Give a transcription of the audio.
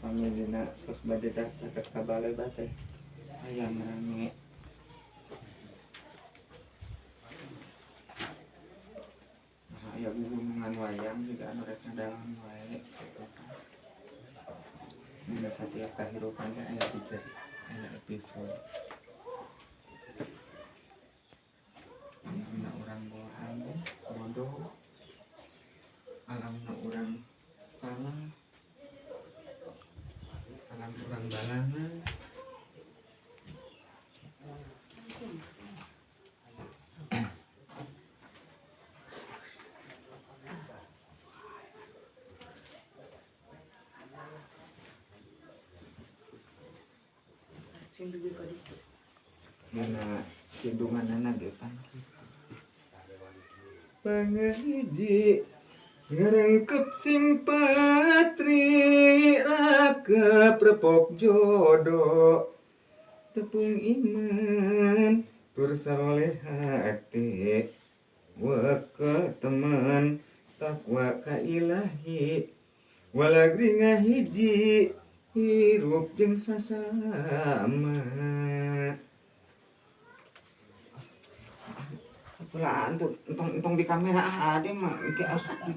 Pamilina tos bade daftar ka balai teh hayang rame. Nah, aya gunungan wayang juga anu rek ngadalang wae gitu kan. Dina satiap kahirupan teh aya aya episode. Alamna urang bohong, bodoh. Alamna urang salah. Alam urang balangan. Sing dugi ka ditu. Dina kidunganana ge pan kitu. Pangahiji ngarengkep sing patri rakep repok jodoh tepung iman tur saroleh hati weke temen takwa ka ilahi walagri ngahiji hirup jeung sasama. Apalah entong entong di kamera, ah, ada mah engke asup di